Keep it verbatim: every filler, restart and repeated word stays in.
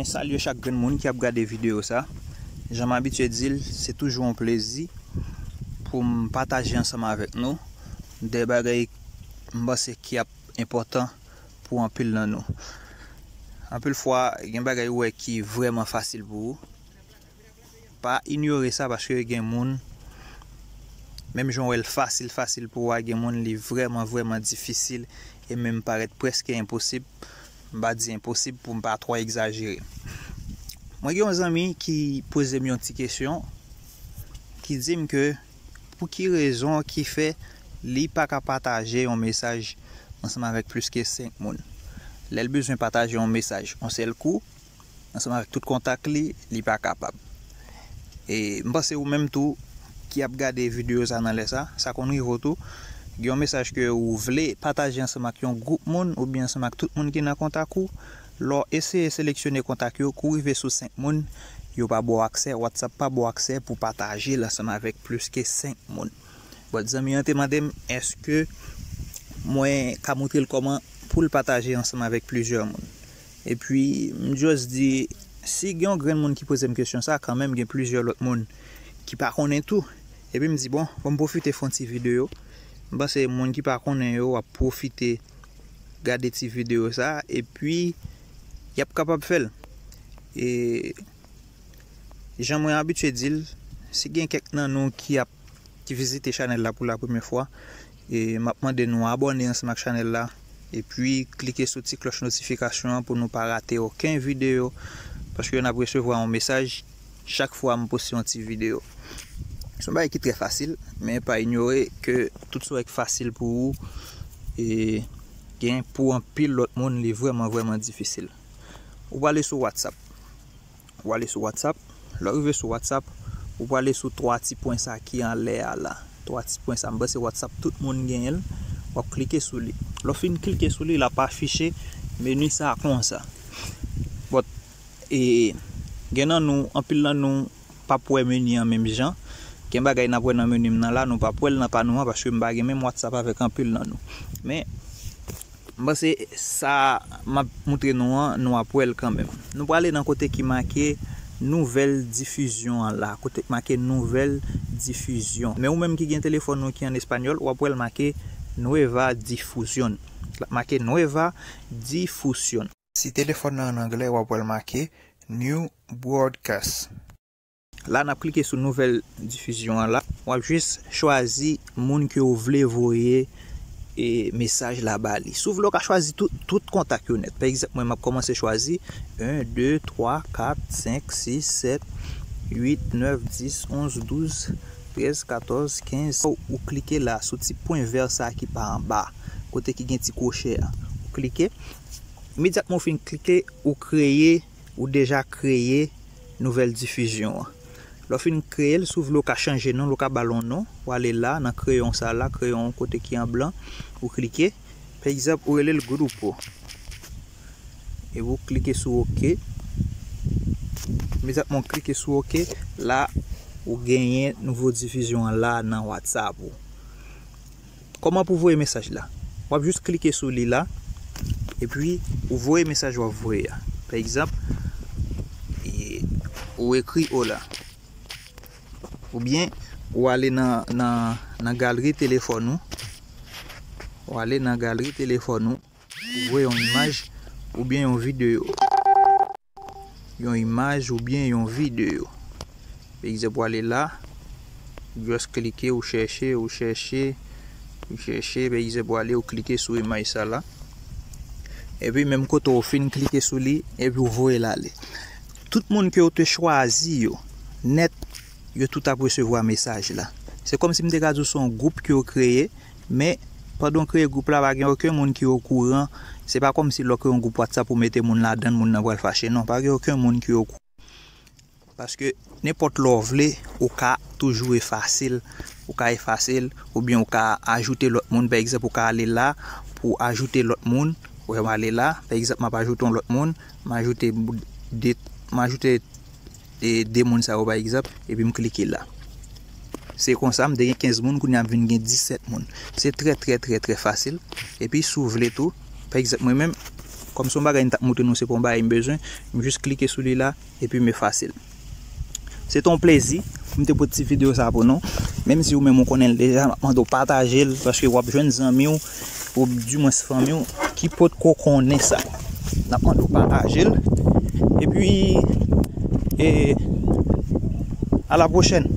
Salye chak grenn moun ki ap gade videyo sa. Jan m abitye di l, se toujou yon plezi pou m pataje ansanm avèk nou de bagay m panse ki ap enpòtan pou anpil nan nou. Anpil fwa, gen bagay ou wè ki vrèman fasil pou ou. Pa inyore sa, paske gen moun, menm jan w wè l fasil, fasil pou ou a, gen moun li vrèman, vrèman difisil e menm parèt prèske enposib. M pa di enposib pou m pa twò egzajere. Mwen gen yon zanmi ki poze m yon ti kesyon, ki di m ke pou ki rezon ki fè li pa ka pataje yon mesaj ansanm avèk plis ke senk moun. Lè l bezwen pataje yon mesaj yon sèl kou, ansanm avèk tout kontak li, li pa kapab. E m panse ou menm tou ki ap gade videyo sa nan lè sa, sa konn rive w tou. Gen yon mesaj ke ou vle pataje ansanm ak yon gwoup moun oubyen ansanm ak tout moun ki nan kontak ou. Lè w eseye seleksyone kontak yo, kou w rive sou senk moun, yo pa ba w aksè, WhatsApp pa ba w aksè pou pataje l ansanm avèk plis ke senk moun. Bon, zanmi an te mande m èske mwen ka montre l kòman pou l pataje ansanm avèk plizyè moun. Epi, m just di, si gen yon grenn moun ki poze m kesyon sa, kanmenm gen plizyè lòt moun ki pa konnen tou. Epi m di, bon, fò m pwofite fè yon ti videyo. M panse moun ki pa konnen yo ap pwofite gade ti videyo sa, epi y ap kapab fè l. E jan mwen abitye di l, si gen kèk nan nou ki ap, ki vizite chanèl la pou la premyè fwa, e m ap mande nou abòne ansanm ak chanèl la, epi klike sou ti klòch notifikasyon an pou nou pa rate okenn videyo, paske n ap resevwa yon mesaj chak fwa m poste yon ti videyo. Se yon bagay ki trè fasil, men pa inyore ke tout sa ki fasil pou ou, e gen pou anpil lòt moun, li vrèman, vrèman difisil. Ou prale sou WhatsApp. Ou ale sou WhatsApp. Lè w rive sou WhatsApp, ou prale sou twa ti pwen sa ki anlè a la. Twa ti pwen sa, m panse WhatsApp tout moun genyen l. W ap klike sou li. Lè w fin klike sou li, l ap afiche meni sa konsa. But, e, gen nan nou, anpil nan nou p ap wè meni an menm jan. Gen bagay n ap wè nan meni m nan la, nou p ap wè l nan pa nou an, paske m pa gen menm WhatsApp avèk anpil nan nou. Men, m panse sa m ap montre nou an, nou ap wè l kanmenm. Nou prale nan kote ki make nouvèl difizyon an la, kote k make nouvèl difizyon. Men ou menm ki gen telefòn ou ki an espanyòl, w ap wè l make Nueva Difusión. L ap make Nueva Difusión. Si telefòn nan an anglè, w ap wè l make New Broadcast. La, n ap klike sou nouvèl difizyon an la. W ap jis chwazi moun ke w vle voye, e, mesaj la ba li. Si w vle, w ka chwazi tout, tout kontak yo nèt. Pa egzanp, mwen, m ap kòmanse chwazi en, de, twa, kat, senk, sis, sèt, uit, nèf, dis, onz, douz, trèz, katòz, kenz. Ou klike la, sou ti pwen vè sa ki pa anba, kote ki gen ti kwochè a. Ou klike. Imedyatman w fin klike, ou kreye, ou deja kreye nouvèl difizyon an. Lè w fin kreye l, si w vle w ka chanje non l, ou ka ba l yon non. W ale la, nan kreyon sa la, kreyon kote ki an blan, ou klike. Pa egzanp, ou rele l Grupo. Epi w klike sou oke. Imedyatman w klike sou oke, la, ou genyen nouvo difizyon an la nan WhatsApp ou. Kòman pou voye mesaj la? W ap jis klike sou li la, epi ou voye mesaj w ap voye a. Pa egzanp, e, ou ekri hola. Oubyen, ou ale nan, nan, nan galri telefòn ou. Ou ale nan galri telefòn ou. Ou voye yon imaj oubyen yon videyo. Yon imaj oubyen yon videyo. Pa egzanp, w ale la, just klike, ou chèche, ou chèche, ou chèche, pa egzanp, w ale, ou klike sou imaj sa la. Epi, menm kote w fin klike sou li, epi w voye l ale. Tout moun ke w te chwazi yo, nèt, yo tout ap resevwa mesaj la. Se kòmsi m te ka di w se yon gwoup ke w kreye, men, pandan w kreye gwoup la, pa gen okenn moun ki okouran. Se pa kòmsi lè w kreye yon gwoup WhatsApp ou mete moun ladan l, moun nan pral fache. Non, pa gen okenn moun ki okouran. Paske nenpòt lè w vle, ou ka toujou efase l. Ou ka efase l, oubyen ou ka ajoute lòt moun. Pa egzanp, ou ka ale la pou ajoute lòt moun. Ou wè, m ale la, pa egzanp, m ap ajoute yon lòt moun. M ajoute de, m ajoute e de moun sa yo, pa egzanp, epi m klike la. Se konsa, m te gen kenz moun, kounye a m vin gen disèt moun. Se trè, trè, trè, trè fasil. Epi, si w vle tou, pa egzanp, mwen menm, Kòm se yon bagay m t ap montre nou, se pa yon bagay m bezwen, m jis klike sou li la, epi m efase l. Se te yon plezi pou m te pote ti videyo sa pou nou. Menm si ou menm ou konnen l deja, m ap mande w pataje l, paske w ap jwenn zanmi w, ou dimwens fanmi w, ki potko konnen sa. N ap mande w pataje l. Epi, e, a la pwochèn.